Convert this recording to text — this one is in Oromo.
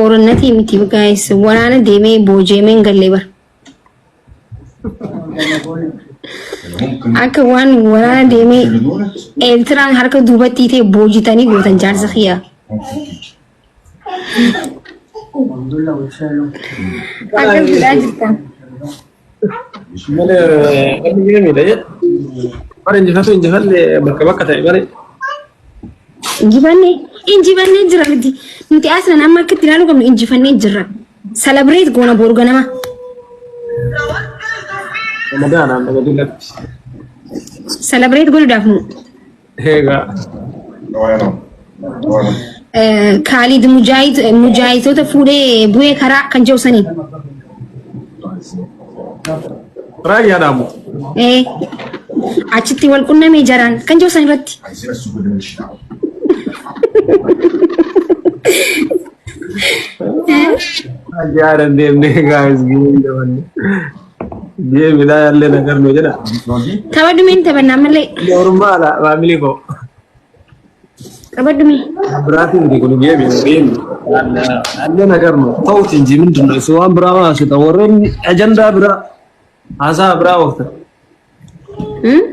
Xoorannatii miti guys waraana deemee booji'amee hin galle bar. Akka waan waraana deemee Eertiraan harka duubatti hiitee boojitanii gootan jaarsa kiyyaa. Akkam jedhaa jirtan. Malee wanni geemiidha jedha. Bara injifatu injifanne bakka bakka ta'e bare. Injifannee injifannee jira miti. Nuti aslan amma akka itti ilaaluu qabnu injifannee jirra. Celebrate goona boru ganama. Ramadaanaan nama dullatti. Celebrate godhuudhaaf nu. Egaa. Kaalid Mujaahid mujaahidota fuudhee bu'ee karaa kan jiru sanii. Raayyaa dhaamu. Eh, achitti wal qunnamee jaraan kan jiru san irratti. Raayyaa dandeemnee gaa'is geemii dabanne. Geemii laa yaallee nagarnu jedha. Taphadhu mee taphannaa malee. Ormaadha maamilii koo. Taphadhu mee. Biraatiin miti kun geemi geemi. Allee nagar ነው ተውት እንጂ ምንድን ነው እሱ waan biraa maasita warreen ajandaa biraa haasaa biraa oofta. Hmm?